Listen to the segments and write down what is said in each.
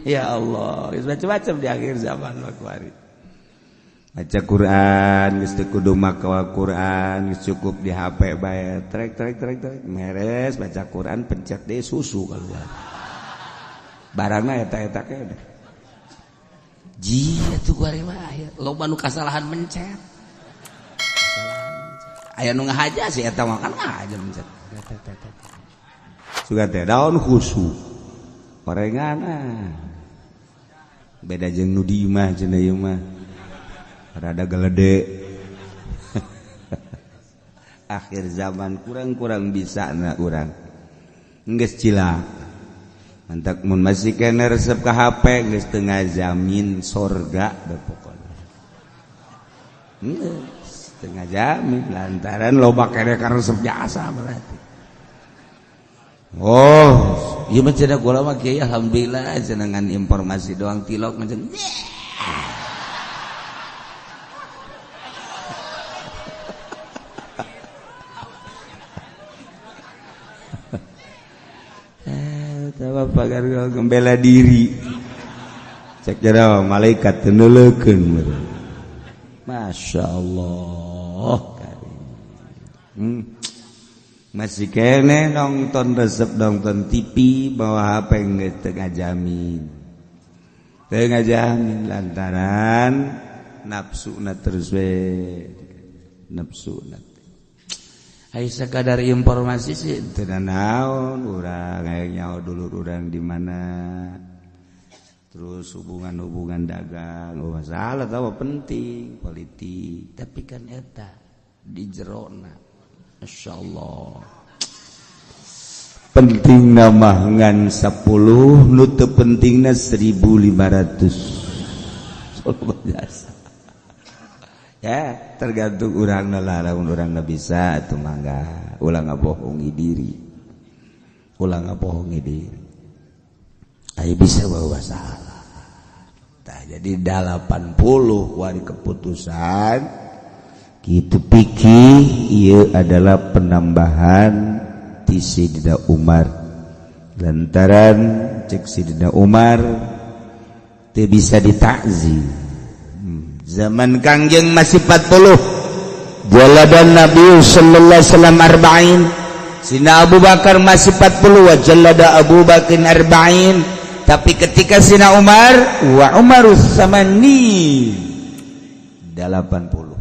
Ya Allah, geus macam-macam di akhir zaman mah kuari. Baca Quran geus teu kudu maca Quran, geus cukup di HP bae, trek trek trek trek meres baca Quran, pencet deh susu keluar. Barangna eta-eta keneh. Ji atuh kuari mah aya loba nu kasalahan mencet. Kasalahan mencet. Aya nu ngahaja sih eta mah, kan ngahaja mencet. Suka teh daun khusu. Orengan ah. Beda jeung nu di imah cenah ieu mah. Rada gelede. Akhir zaman kurang-kurang bisa na urang. Geus cilaka. Mantak mun masih kena resep ka HP geus teu ngajamin sorga da pokona. Geus teu ngajamin lantaran loba keneh ka resep jasa berarti. Oh, ieu mah cenah kula mah kiai alhamdulillah cenah ngan informasi doang tilok macam. Pagar gembela diri cek jara malaikat teneleukeun. Masya Allah karim. Masih kene nonton resep nonton TV bawa HP geus teu ngajamin, teu ngajamin lantaran nafsuna terus we nafsuna. Ai sakadar informasi sih teu naon urang hayang nyaho dulur urang di mana, terus hubungan-hubungan dagang, oh masalah tahu penting politik, tapi kan eta di jerona masyaallah penting mah ngan 10 nu teu pentingna 1500 jasa. Ya tergantung urang lah, lamun urang bisa atuh mangga ulah ngabohongi diri, ulah ngabohongi diri. Ayo bisa bawa salah. Tah jadi 80 wari keputusan kitu pikir ieu adalah penambahan ti Sidina Umar. Lantaran cek Sidina Umar teu bisa ditakzim. Zaman Kangjeng masih 40, jaladan Nabi sallallahu alaihi wasallam arba'in. Sina Abu Bakar masih 40, wa jalada Abu Bakar arba'in. Tapi ketika Sina Umar wa Umarus samani 80.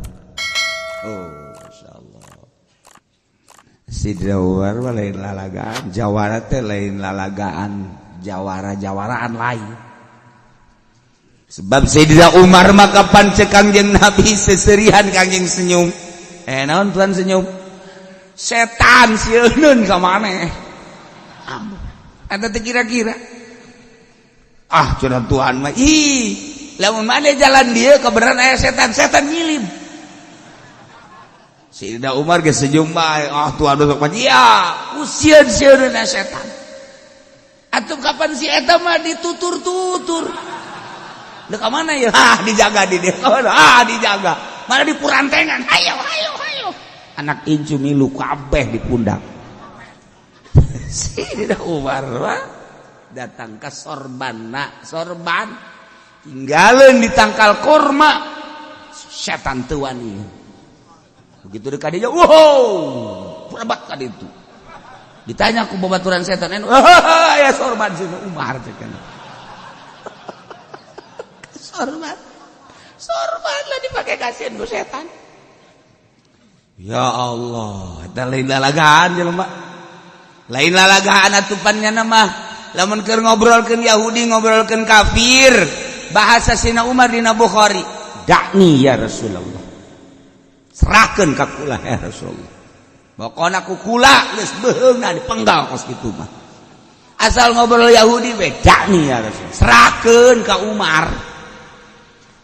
Oh, masyaallah. Sidina Umar lain lalagaan, jawara teh lain lalagaan, jawara-jawaraan lain. Sebab Sayyidina Umar maka pancek Kangjeng Nabi seserihan Kangjeng senyum. Naon tuan senyum? Setan sieun ka maneh. Eta teh kira-kira. Ah, cenah Tuhan mah ih, lamun maneh jalan dieu kebenaran aya setan, setan nyilim. Sayyidina Umar geus senyum bae. Ah, Tuhan sok mah iya, ku sieun-sieun setan. Atuh kapan si eta mah ditutur-tutur. Dek mana ya? Ah, dijaga di dia. Ah, dijaga. Mana di purantengan. Ayo, ayo, ayo. Anak incu milu kabeh di pundak. Sayyidina Umar wah, datang ke sorban, nak sorban. Tinggalin di tangkal korma. Setan teu wani. Begitu dekat dia, wow, berebat ka ditu. Ditanya ku babaturan setan, ya sorban Sayyidina Umar cek. Sorban, sorban lah dipakai kasihan ku setan. Ya Allah, eta lain lalagaan jelema. Lain lalagaan atupannya nama. Lamun keur ngobrolkeun Yahudi, ngobrolkeun kafir, bahasa Sina Umar dina Bukhari, dakni ya Rasulullah. Serahkeun ka kula ya Rasulullah. Pokona ku kula geus beuheungna dipenggal kos kitu mah. Asal ngobrol Yahudi we dakni ya Rasulullah. Serahkeun ka Umar.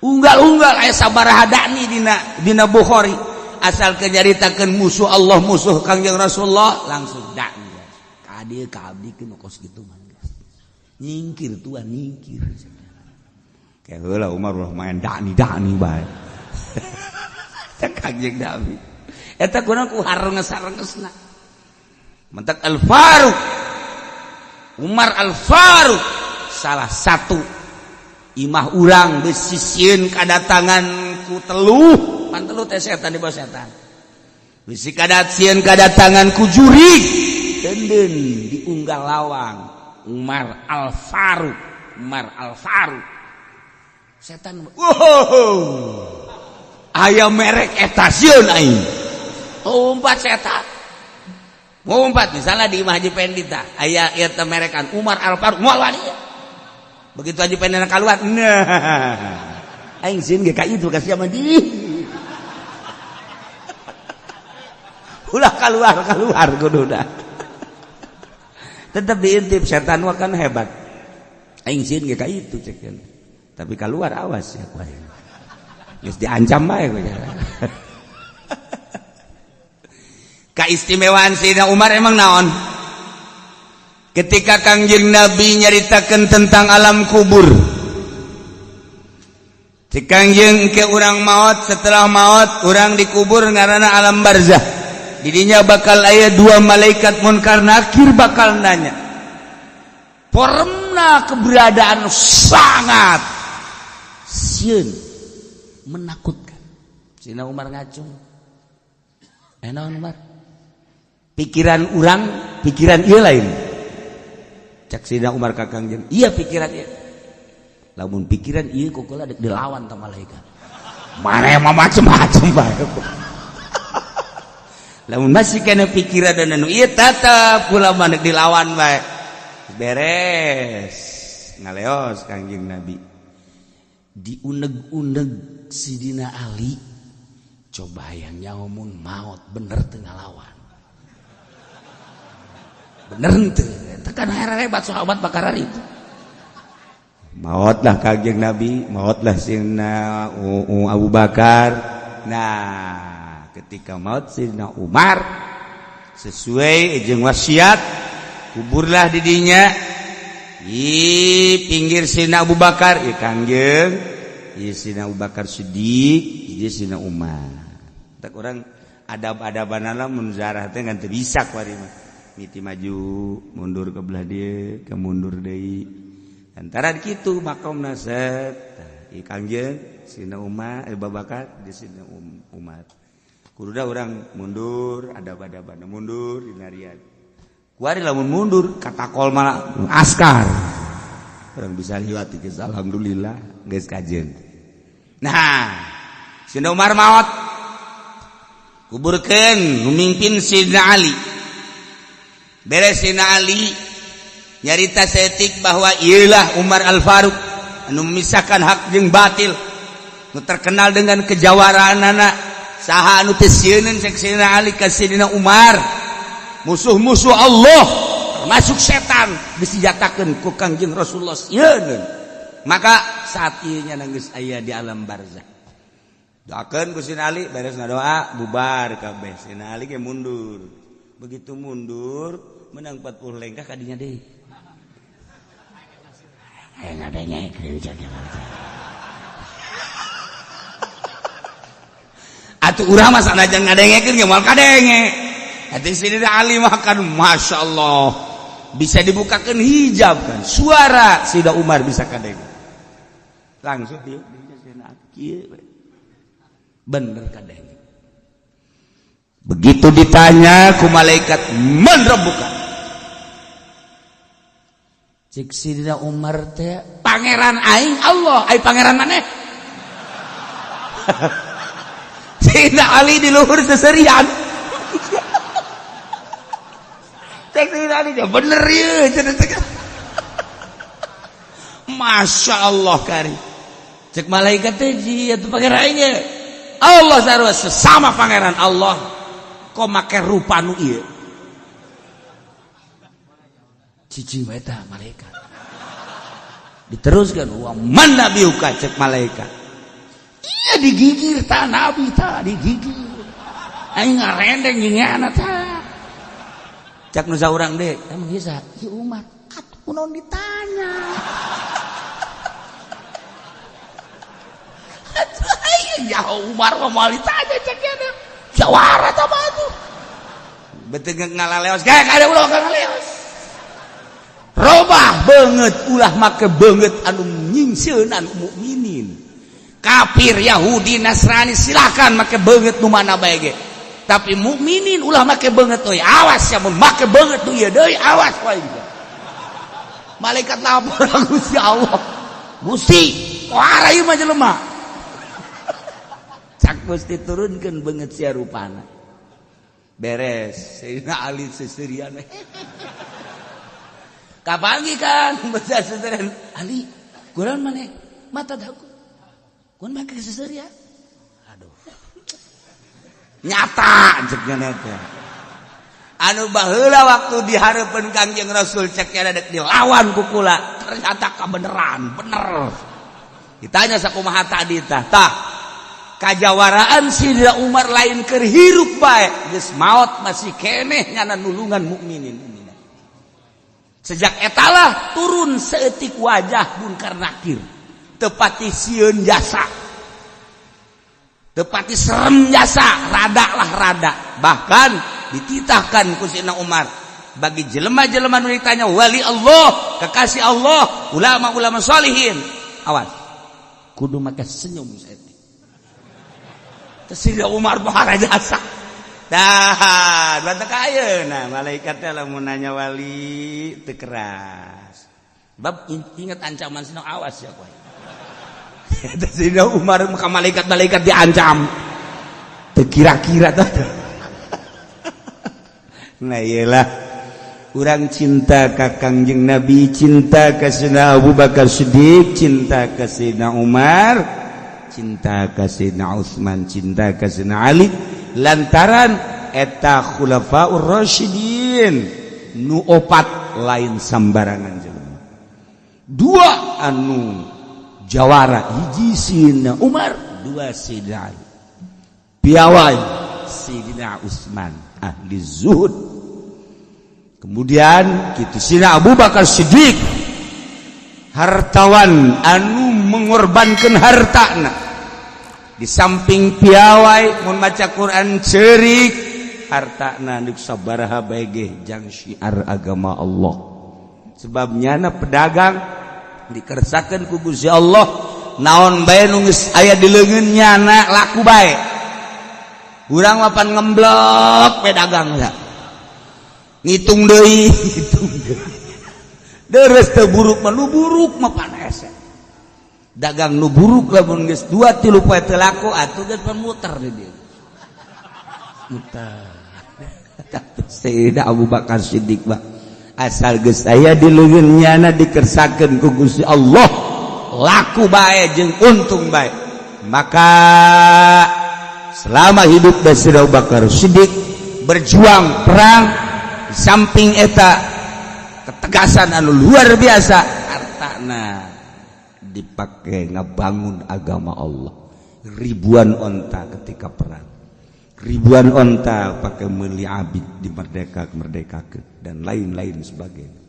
Unggal-unggal aya sabaraha dakni dina Bukhari. Asal kenyaritakeun musuh Allah, musuh Kangjeng Rasulullah, langsung dakni. Ka dieu ka abdi keun kos kitu mah. Nyingkir tuan nyingkir. Kayak heula Umar ulah main dakni dakni bae. Cek Kangjeng Nabi. Eta kunaon ku harenges-harengesna. Mentak Al-Faruq. Umar Al-Faruq Salah satu imah urang bisi sieun kadatangan ku teluh, pan teluh teh setan di bawah setan. Bisi kadat sieun kadatangan ku jurig. Denden diunggal lawang Umar Al-Faruq, Umar Al-Faruq. Setan, wow, aya merek eta sieun aing. Umpat setan. Ngumpat misalnya di Imah Haji Pendi tah aya ieu teh merekan Umar Al-Faruq moal wani. Begitu Haji Pendi keluar, nah aing sieun ge ka itu ka sia mah di. Ulah keluar kuduna. Tetep diintip setan mah kan hebat. Aing sieun ge ka itu cek. Tapi keluar awas ya ku aing. Geus diancam bae ku. Keistimewaan Sayyidina Umar emang naon? Ketika Kangjeng Nabi nyaritakan tentang alam kubur, si Kangjeng ke urang maut, setelah maut urang dikubur ngaranna alam barzah. Didinya bakal aya dua malaikat munkar nakir bakal nanya. Formna keberadaan sangat sieun, menakutkan. Sayyidina Umar ngacung. Naon Umar? Pikiran urang, pikiran ieu lain. Cak Sayyidina Umar ka Kangjeng, iya pikiran ieu. Lamun pikiran ieu kukula dek dilawan ta malaikat. Mane mah macem-macem bae. Lamun masih kena pikiran dan anu ieu tetep kula mah dek dilawan bae. Beres. Ngaleos Kangjeng Nabi. Diuneg-uneg Sidina Ali. Coba hayang nyaho mun maot bener teu ngalawan. Bener henteu, tekan hebat sahabat bakaran itu. Maotlah Kangjeng Nabi, maotlah Sayyidina Abu Bakar. Nah, ketika maot Sayyidina Umar sesuai jeung wasiat, kuburlah didinya di pinggir Sayyidina Abu Bakar, ieu Kangjeng, ieu Sayyidina Abu Bakar Siddiq, ieu Sayyidina Umar. Tak urang adab-adabanana mun zarah teh ngan teu bisa kuari mah. Miti maju mundur ke belah dia ke mundur deui antara kitu makomna set ieu Kangjeng Sayyidina Umar Abu Bakar di Sayyidina Umar kududa urang mundur adab-adabana mundur dinarian kuari lamun mundur katakol malah askar urang bisa liwat geus alhamdulillah geus kajeun. Nah Sayyidina Umar maot kuburkeun memimpin Sayyidina Ali. Beres Sayyidina Ali nyarita setik bahwa ialah Umar Al-Faruq anu memisahkan hak jeung batil, nu terkenal dengan kejawaraanana. Saha anu teu sieuneun cek Sayyidina Ali ka Sayyidina Umar, musuh-musuh Allah termasuk setan disenjatakeun ku Kangjeng Rasulullah sieuneun. Maka saat ieu nya geus aya di alam barzah. Doakeun ku Sayyidina Ali, beres ngadoa bubar kabeh. Sayyidina Ali ge mundur. Begitu mundur menang 40 lengkah kadinya deh. Atuh urang mah sanajan ngadengekeun ge moal kadenge. Atuh Sayyidina Ali mah kan masyaallah bisa dibukakeun hijab kan. Suara Sayyidina Umar bisa kadenge. Langsung dieu Sayyidina Ali kieu bener kadenge. Begitu ditanya ku malaikat man rabbuka? Cik Sayyidina Umar teh pangeran aing Allah, ai pangeran maneh? Sayyidina Ali di luhur seserian. Cek Sayyidina Ali bener ieu cenah. Masya Allah kari. Cek malaikat teh ieu tuh pangeran aing ge. Allah sarua sesama pangeran Allah. Kok make rupa nu ieu? Cicing wae tah malaikat. Diteruskan wa man nabiyuka cek malaikat. Iya digigir tah nabi tah digigir. Aing ngarendeng jeung nyana tah. Cek nu saurang deui, emang ieu saha? Ieu Umar. Atuh kunaon ditanya. Atuh aing ya Umar mah moal ditanya cek nya. Jawara tah mah atuh. Betul ngalaleos, kayak ada ulah ngaleos. Robah Banget ulah make banget anu nyingsieunan mukminin. Kafir, Yahudi, Nasrani silakan make banget nu mana bae ge, tapi mukminin ulah make banget euy. Awas ya, mun make banget nu ieu deui, awas wae. Malaikat lapor Gusti Allah, "Gusti, wara ieu mah jelema." Cak Gusti, "Turunkeun beungeut sia rupana." Beres, Sayyidina Ali seserian kapanggih kan baca seserian. "Ali, kurang mana mata daku kun make seserian?" Aduh, nyata cek teh anu baheula waktu dihareupeun Kangjeng Rasul, cek dek dilawan ku kula, ternyata kebenaran bener. Ditanya, "Sakumaha tadi?" Tah tah kajawaraan Sidina Umar, lain keur hirup bae, geus maot masih keneh nyana nulungan mukminin. Sejak etalah turun seetik wajah Munkar Nakir, tepati sieun jasa, tepati serem jasa, rada lah rada. Bahkan dititahkan ku Sidina Umar bagi jelema-jelema nu ditanya wali Allah, kekasih Allah, ulama-ulama solihin, awas, kudu make senyum saeutik. Sidina Umar bahara jasa. Dah, batak ayeuna malaikat teh lamun nanya wali teu keras. Bab ingat ancaman sino, awas ya kowe. Sidina Umar maka malaikat-malaikat diancam. Teu kira-kira tah. Nah, iyalah urang cinta ka Kangjeng Nabi, cinta ka Sayyidina Abu Bakar Siddiq, cinta ka Sayyidina Umar, cinta ka Sayyidina Utsman, cinta ka Sayyidina Ali, lantaran eta khulafaur rasyidin nu opat lain sambarangan jelema. Dua anu jawara, hiji Sayyidina Umar, dua Sayyidina Ali piawai, Sayyidina Utsman ahli zuhud, kemudian kitu Sayyidina Abu Bakar Siddiq hartawan anu mengorbankan hartana. Di samping piawai mun maca Quran cerik, hartana nu sabaraha bae ge jang syiar agama Allah, sebabnya na pedagang dikersakeun ku Gusti Allah, naon bae nu geus aya di leungeun nyana laku bae. Urang mah pan ngemblok we dagang ya, ngitung deui, ngitung deui, deres teu buruk mah. Nu buruk mah pan hese dagang. Nu buruk lamun geus 2-3 poe teu laku atuh geus pan muter di dieu, muter. Sayyidina Abu Bakar Siddiq mah asal geus aya di leungeun nyana dikersakeun ku Gusti Allah laku bae jeung untung bae. Maka selama hidup Sayyidina Abu Bakar Siddiq berjuang perang, di samping eta ketegasan anu luar biasa, hartana dipakai ngebangun agama Allah. Ribuan onta ketika perang, ribuan onta pakai meli abid di merdeka merdeka dan lain-lain sebagainya.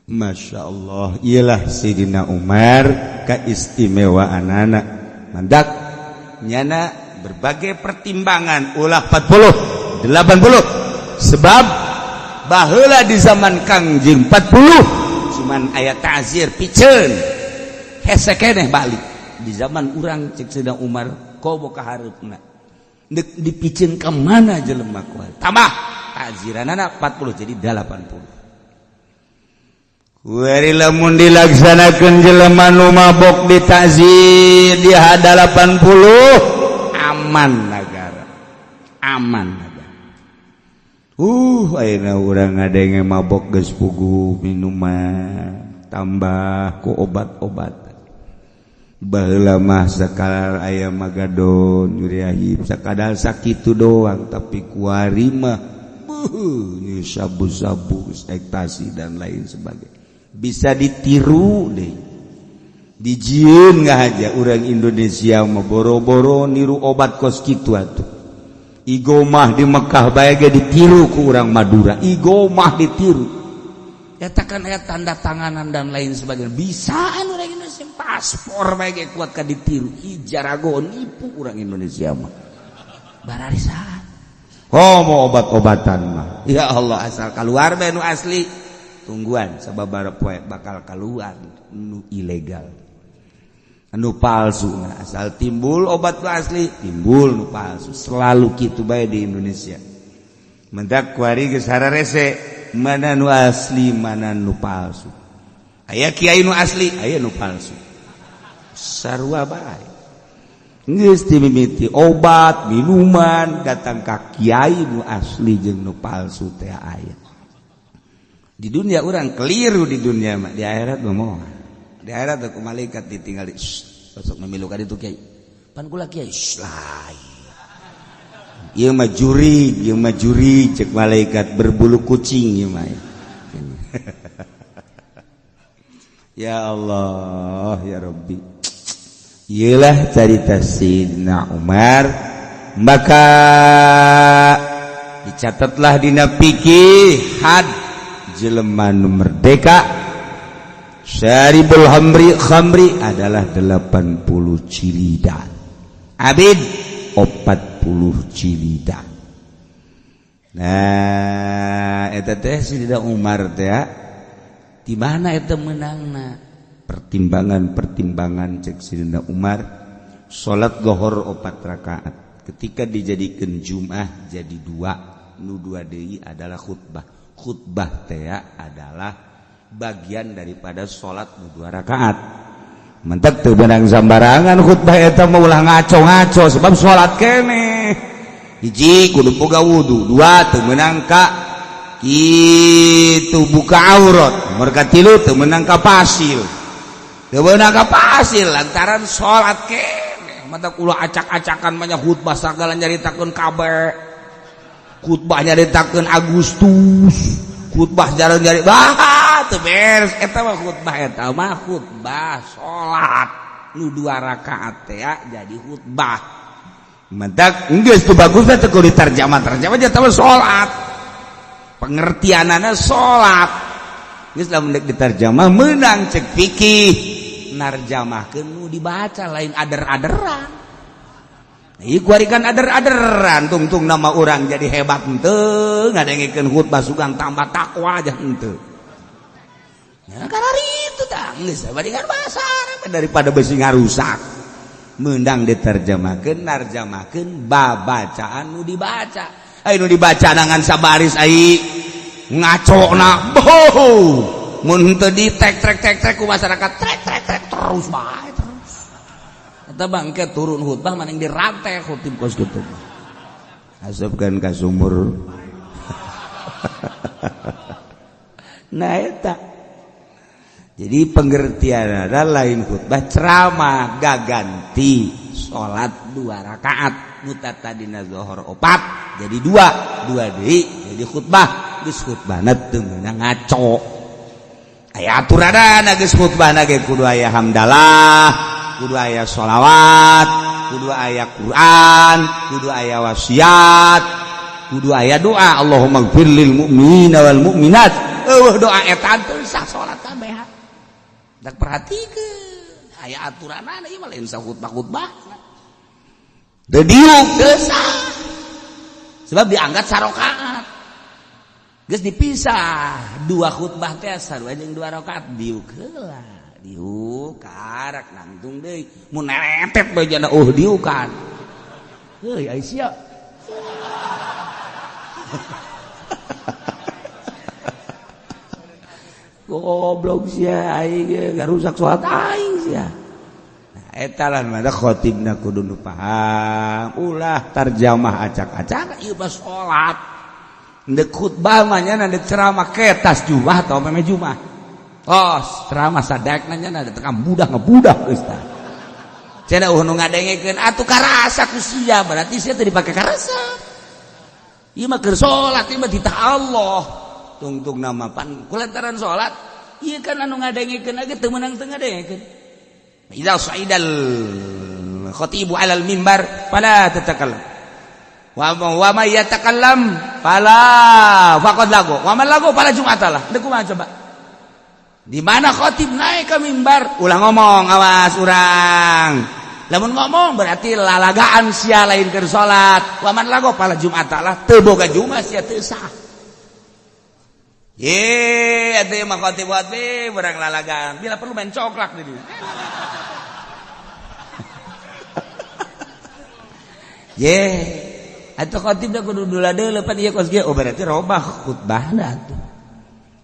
Masya Allah, ialah Sayyidina Umar keistimewaan anak mandak nyana berbagai pertimbangan ulah 40 80, sebab baheula di zaman Kangjeng 40 cuman aya ta'zir piceun hese keneh balik. Di zaman urang, cek Sayyidina Umar, komo ka hareupna deuk dipiceun ka mana jelema kuat, tambah ta'ziranana 40 jadi 80. Kuari lamun dilaksanakeun jelema nu mabok ditazir di 80, aman negara, aman negara. Ayeuna urang ngadenge mabok geus puguh minuman tambah ku obat-obat. Baheula mah sakadar aya magadon, nyuriahib, sakadar sakitu doang, tapi kuari mah sabu-sabu, ekstasi dan lain sebagainya bisa ditiru deh, dijieun nggak aja. Orang Indonesia mah boro-boro niru obat kos kitu atuh. Igomah di Mekah bae ge ditiru ku urang Madura, igomah ditiru. Eta kan aya tanda tanganan dan lain sebagainya, bisaan orang Indonesia. Paspor bae ge kuat ka ditiru. Ijarago nipu orang Indonesia mah bararisan. Oh, mau obat-obatan mah ya Allah, asal keluar bae nu asli. Tungguan sababaraha poe bakal keluar nu ilegal, nu palsu. Nah, asal timbul obat nu asli, timbul nu palsu. Selalu kitu bae di Indonesia. Mentak kuari geus hararese mana nu asli, mana nu palsu. Aya kiai nu asli, aya nu palsu, sarua bae. Geus dimimiti obat minuman datang ka kiai, nu asli jeung nu palsu teh aya. Di dunia orang keliru, di dunia mah, di akhirat mah moal. Di akhirat ku malaikat ditinggali, "Sok memilukan itu kiai." "Pan kula kiai." "Lain, ieu mah jurig, ieu mah jurig," cek malaikat, "berbulu kucing ieu mah." Ya Allah, ya Rabbi. Iyalah carita Sayyidina Umar. Maka dicatatlah dina fikih had jelema nu merdeka syaribul khamri khamri adalah 80 jilidan, abid 40 jilidan. Nah, eta teh Sayyidina Umar teh di mana eta menangna? Pertimbangan-pertimbangan cek Sayyidina Umar, salat zuhur 4 rakaat ketika dijadikan Jum'ah jadi dua, nu dua deui adalah khutbah. Khutbah teh adalah bagian daripada salat nu 2 rakaat. Mentek teu beunang sambarangan khutbah eta mah, ulah ngaco-ngaco, sebab salat keneh. Hiji, kudu boga wudu. Dua, teu meunang ka kitu buka aurat. Nomor katilu, teu meunang ka pasil, teu meunang ka pasil lantaran salat keneh. Mata kula acak-acakan banyak khutbah, sagala nyaritakeun kabeh, khutbah nyaritakeun Agustus, khutbah jarang nyari bah teu beres. Eta mah khutbah, eta mah khutbah salat nu 2 rakaat teh jadi khutbah. Mentak geus teu bagus teh kudu diterjemah terjemah jadi salat, pengertianana salat. Geus lamun dek diterjemah meunang cek fikih, narjamahkeun nu dibaca, lain ader-aderan. Ieu kuari kan ader-aderan, tungtung nama orang jadi hebat henteu, ngadengekeun khutbah sugan tambah takwa aja henteu. Ya karena itu tah geus bandingan bahasa Arab daripada besi ngarusak. Meunang diterjemahkeun, narjamahkeun babacaan nu dibaca. Ai nu dibaca nangan sabaris, ai ngacona boh mun henteu di tek trek tek trek ku masyarakat, trek trek trek terus bae terus. Eta bangke turun khutbah maning dirantai khutib kos kitu. Asupkeun ka sumur. Nah eta. Jadi pengertian ada lain khutbah ceramah gaganti salat 2 rakaat nu tadina zuhur 4 jadi 2, 2 deui jadi khutbah. Geus khutbahna teu meunang ngaco. Aya aturanana, geus khutbahna ge kudu aya hamdalah, kudu aya sholawat, kudu aya Quran, kudu aya wasiat, kudu aya doa Allahumma gfir lil mu'minina wal mu'minat. Eueuh doa eta teu sah salat kabeh. Dak perhatikeun aya aturanana, ieu mah lain khutbah-khutbah. Teu diuk teu sah. Sebab diangkat sarokaat. Geus dipisah dua khutbah teh sarua jeung 2 rakaat, diuk heula. Diuk karak nangtung deui mun neretet bae jana oh diukan. Heuy ai sia. Goblok sia, aing ge ngarusak salat aing sia. Nah eta lah mah khotibna kudu nu paham, ulah tarjamah acak-acak ieu mah salat. Ndek khutbah mah nya ndek ceramah ketas jumah atau meme jumah. Tos ceramah sadekna nya tekan budak ngebudak geus tah. Cenah uh nu ngadengekeun atuh karasa ku sia, berarti sia teu dipake karasa. Ieu mah keur salat, ieu mah titah Allah. Tungtung nama pan kulantaran salat ieu kan anu ngadengekeun ge teu meunang teu ngadengekeun. Idza sa'idal khatibu 'alal mimbar fala tatakallam. Wa may yatakallam fala faqad lagu. Wa man lagu fala jum'atalah. Deuk kumaha coba? Di mana khatib naik ke mimbar ulah ngomong, awas urang. Lamun ngomong berarti lalagaan sia, lain keur salat. Wa man lagu fala jum'atalah, teu boga jumat sia, teu sah. Ye, atuh mah khotib-khotib urang lalagaan. Bila perlu main coklat di dieu. Ye, atuh khotib da kudu dula deuleu pan ieu kos kieu. Oh berarti robah khutbahna atuh.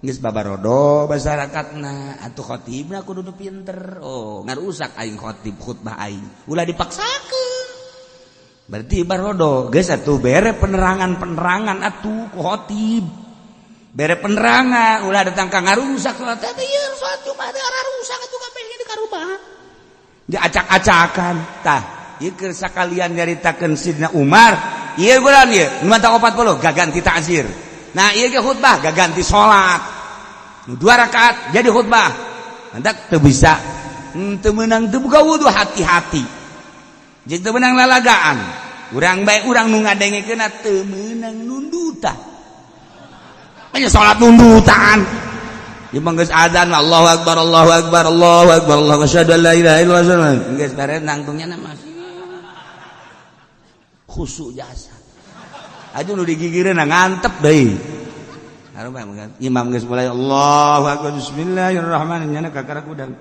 Geus babarodo masyarakatna, atuh khotibna kudu nu pinter. Oh, ngarusak aing khotib khutbah aing. Ulah dipaksakeun. Berarti barodo geus atuh bere penerangan-penerangan atuh ku khotib. Bere penerangan ulah datang ka ngarusak salat teh ieu salat Jumat rusak atuh kabeh di karubahan. Diacak-acakan tah ieu keur sakalian nyaritakeun Sidna Umar ieu bulan ieu nu mata 40 gaganti ta'zir. Nah ieu ge khutbah gaganti salat. Nu 2 rakaat jadi khutbah. Hendak teu bisa teu meunang teu buka wudu hati-hati. Jeung teu meunang lalagaan. Urang bae urang nu ngadengekeunna teu meunang nundutan. Hanya salat nundutan. Ieu mah geus adzan Allahu akbar Allahu akbar Allahu akbar Allahu asyhadu an la ilaha illallah. Geus beres nangtungnya mah khusyuk jasa. Aduh nu digigireun ngantep deui. Imam geus mulai Allahu akbar bismillahirrahmanirrahim nyana kakara kudang.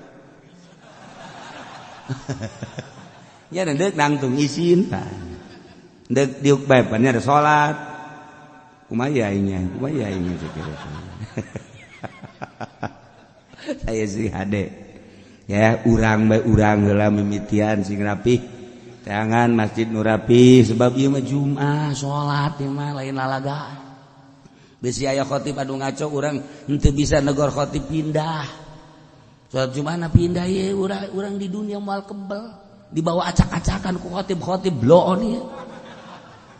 Ya deuk nangtung isin tah. Deuk diuk bae pan ada salat. Kumaha aingnya, kumaha aingnya kira. Saya sih hade. Ya urang bae urang heula mimitian sing rapih. Tangan masjid nu rapi sebab ieu mah Jumat salat ieu mah lain lalagaan. Bisi aya khotib anu ngaco urang henteu bisa negor khotib pindah. Salat Jumat pindah ieu urang di dunia moal kebel dibawa acak-acakan ku khotib-khotib bloon ieu.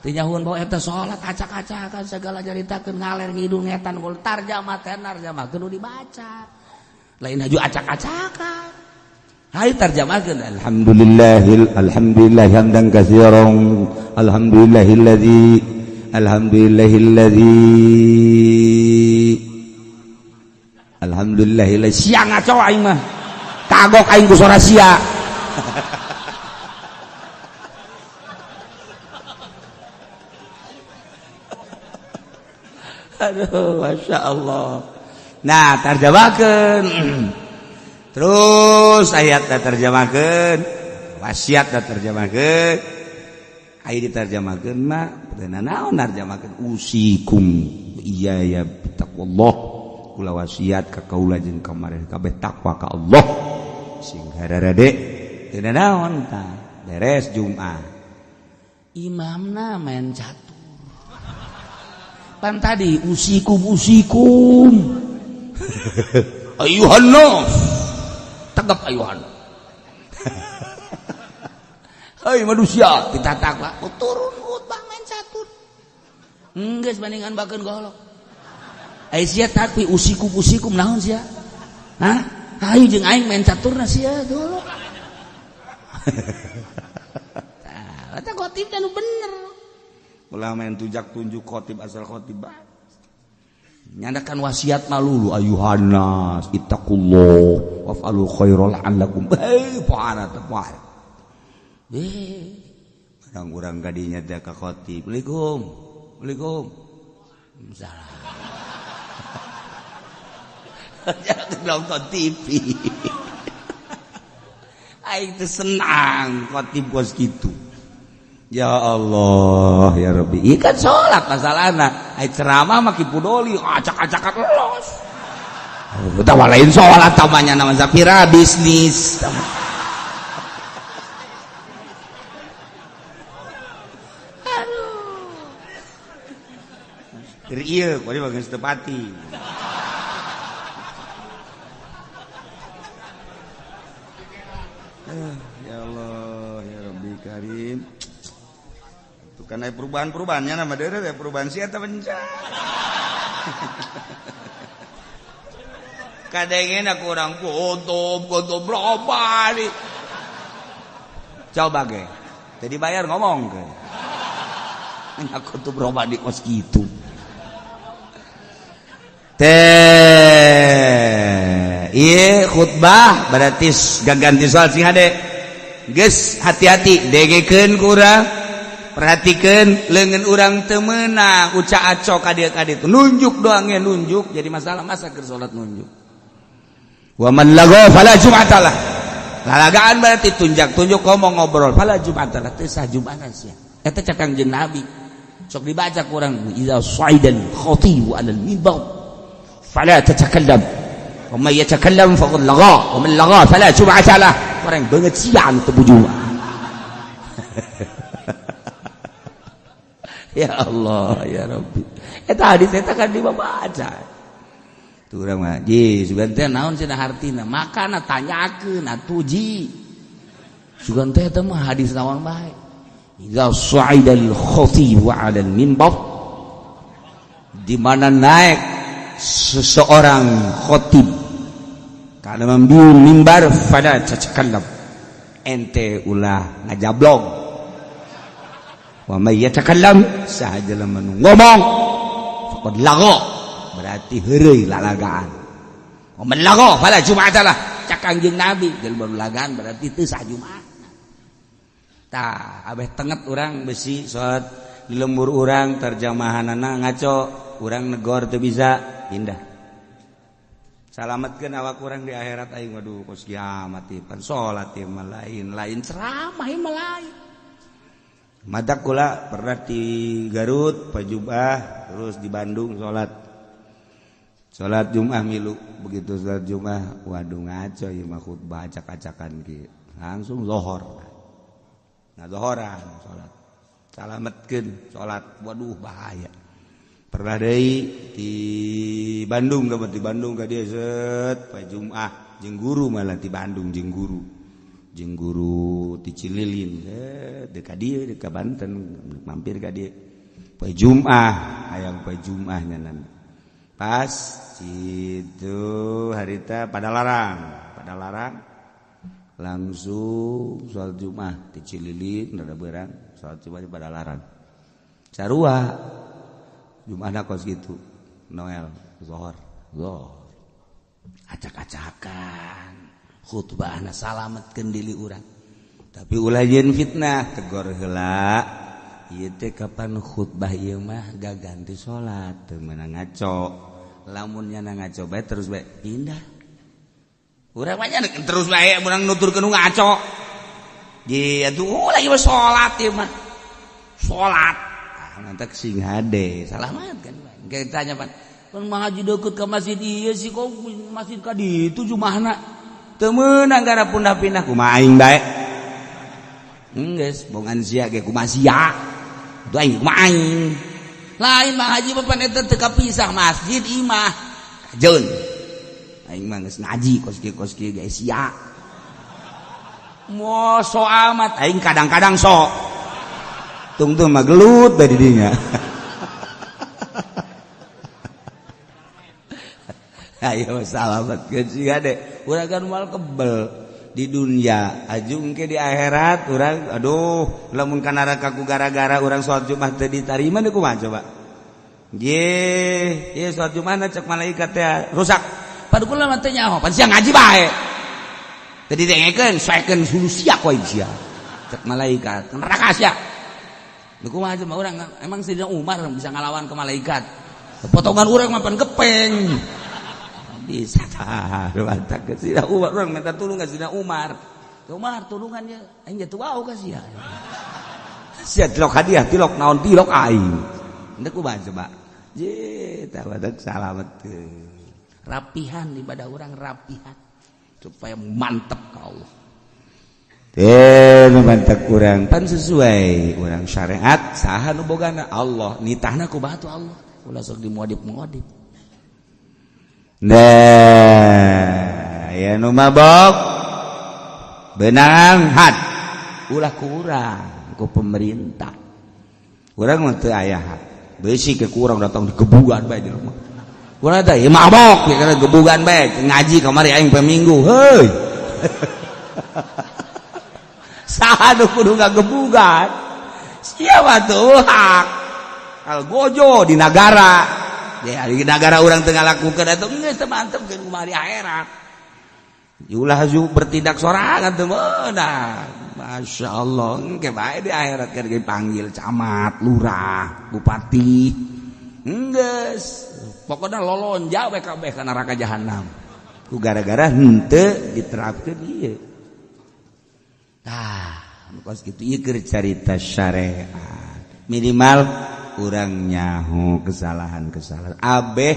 Teu nyahuan bawa eta salat acak-acakan segala caritakeun ngaler ngidul ngetan gol tarjamah tarjamah kudu dibaca. Lain haju acak-acakan. Hai tarjamahkeun alhamdulillahil alhamdulillah hamdan katsiran alhamdulillahilladzi alhamdulillahilladzi alhamdulillahilladzi sia ngaco aing mah kagok aing ku sora sia. Aduh Masya Allah. Nah tarjamahkeun terus ayat terjemahkeun wasiat terjemahkeun aya diterjemahkeun mah teu naon narjemahkeun usikum iya ya taqwallah kula wasiat ka kaula jeung ka mareh kabeh takwa ka Allah sing hararade teu naon tah beres Jumat imamna main catur pan tadi usikum usikum ayuhan nas tegap ayuhan. Hei manusia, kita takwa turun khutbah main catur. Geus bandingan bakeun golok. Ai sia tapi usikum usikum naon sia? Hah? Hayu jeung aing main caturna sia golok. Tah, eta khotib teh nu bener. Ulah main tujak tunjuk khotib asal khotib. Nyandakan wasiat malulu ayuhan nas ittaqullah waf'alul khairal la'allakum. Hei parah teh parah. Barang urang kadinya teh ka khotib. Assalamualaikum. Assalamualaikum. Salah. Jangan nonton TV. Aing teh senang khotib kos kitu. Ya Allah ya Rabbi. Ieu kan salat masalahna. Ai ceramah mah kipudoli acak-acakan los. Utawa lain salat tamanya nama Zafira bisnis. Aduh. Keur ieu kuari bagus tepati. Ya Allah ya Rabbi Karim. Karena perubahan-perubahannya nama dere ya perubahan sih atau bencana. Kadangnya aku orang kotob kotob berapa nih? Coba ge, jadi bayar ngomong ke. Aku tuh berubah di kos gitu. Teh, iya khutbah berarti gaganti soal sing hade. Geus hati-hati dengekeun kurang. Perhatikan lengan urang teu meunang ucak acok ka dieu ka ditu. Nunjuk doang ya nunjuk jadi masalah masa keur salat nunjuk. Wa man lagha fala jum'atalah. Lalagaan berarti tunjak-tunjuk ngomong ngobrol fala jum'atalah teu sah jum'atan sia. Eta cek Kangjeng Nabi. Sok dibaca kurang idza sa'idal khatibu 'alal mimbar fala tatakallam wa man yatakallam faqad lagha wa man lagha fala jum'atalah. Orang banget sia anu teu bujuan. Ya Allah ya Rabbi. Eta hadis eta kan dibaca. Tuh urang mah ji sugan teh naon cenah hartina? Makana tanyakeun atuh ji. Sugan teh eta mah hadis naon bae. Idza sa'idal khatib 'ala al-mimbar, di mana naik seseorang khatib kana membiung mimbar fala tatakallam, ente ulah ngajablog. Wa may yatakallam saha jelema nu ngomong faqad lagha, berarti heureuy lalagaan. Wa man lagha fala jum'atalah, cak Kangjeng Nabi jelema nu lagaan berarti teu sah Jumat. Tah abeh tenget urang besi salat di lembur urang terjemahanana ngaco, urang negor teu bisa pindah. Salametkeun awak urang di akhirat aing waduh kos kiamat ieu pan salat ieu mah lain lain ceramah ieu mah lain. Matak kula pernah di Garut Pajubah terus di Bandung salat. Salat Jumat milu, begitu salat Jumat waduh ngaco ieu mah khutbah acak-acakan kieu. Langsung zohor. Nah zohoran salat. Salametkeun salat waduh bahaya. Pernah deui di Bandung di Bandung ka dieu set poe Jumat jeung guru malah di Bandung jeung guru. Jeung guru ti Cililin set deuk ka dieu deuk ka Banten mampir ka dieu. Poe Jumat hayang poe Jumat nyanan. Pas itu harita pada larang langsung salat Jumat di Cililin rada beurang salat Jumat di Padalarang. Sarua Jumatna kos gitu Noel zohor zohor acak-acakan khutbahna salametkeun diri urang tapi ulah jeung fitnah tegor heula ieu teh kapan khutbah ieu mah gaganti salat teu meunang ngaco lamun nyana ngaco bae terus bae pindah urang mah terus bae urang nuturkeun nu ngaco ji atuh ulah ieu salat ieu mah salat nanti sing hade salamat kan kayak tanya pan pan ngaji deket ke masjid ieu sih kok masjid ka ditu jumahna teu meunang gara pindah-pindah kumaha aing bae geus bongan sia ge kumaha sia atuh aing kumaha aing lain mah haji mah pan eta teu kapisah masjid imah kajeun aing mah geus ngaji kos kieu ge sia mo so amat aing kadang-kadang sok tungtung mah gelut dari dinya. Ayo salamat sia deh. Urang kan moal kebel di dunia, ajung ke di akhirat urang aduh lamun ka neraka ku gara-gara urang salat Jumat teu ditarima deui kumaha coba. Ye, ieu salat Jumat cek malaikat teh rusak. Padu kula mah teu nyaho, pan sia ngaji bae. Teu didengekeun, saekeun hulu sia ku aing sia. Cek malaikat, neraka sia. Lu kumaha mah urang emang Sayyidina Umar bisa ngalawan ke malaikat. Potongan urang mah pan gepeng. Bisa tah, mantap ke Sayyidina Umar urang minta tulung ka Sayyidina Umar. Umar tulungan ye, aing jatuh wau ka sia. Sia tilok hadiah, tilok naon tilok aing. Henteu kumaha coba. Je, tah badak salamet. Rapihan ibadah urang rapihan supaya mantep ka Allah. Mantap kurang pan sesuai urang syariat saha nu bogana Allah nitahna ku batu Allah ulah sok dimuadib-muadib. Nah ya nu mabok benang had ulah kurang ku pemerintah urang mah teu aya had beusi ke kurang datang digebugan bae di rumah urang teh ieu mabok ya kana gebugan bae ngaji kamari aing poe Minggu heuy. Saha nu kudu ngagebugan siapa tuh hak al gojo di nagara ya di nagara urang teu ngalakukeun atuh geus teu mantep keun kumaha di akhirat ulah bertindak sorangan teu meunang. Masya Allah, engke bae di akhirat keur dipanggil camat, lurah, bupati. Enggeus, pokoknya lolonja we kabeh ka neraka jahanam. Ku gara-gara henteu diterapkeun ieu. Tah, kos kitu ieu keur carita syariat. Minimal urang nyaho kesalahan-kesalahan. Abeh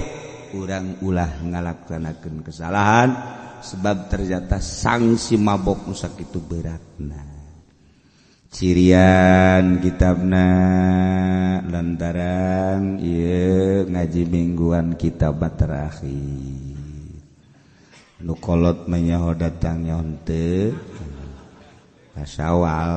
urang ulah ngalaksanakeun kesalahan, sebab ternyata sanksi mabok nu sakitu beratna. Cirian kitabna, lantaran ieu ngaji mingguan kitab terakhir. Nu kolot mah nyaho datang, nyaho henteu. Syawal.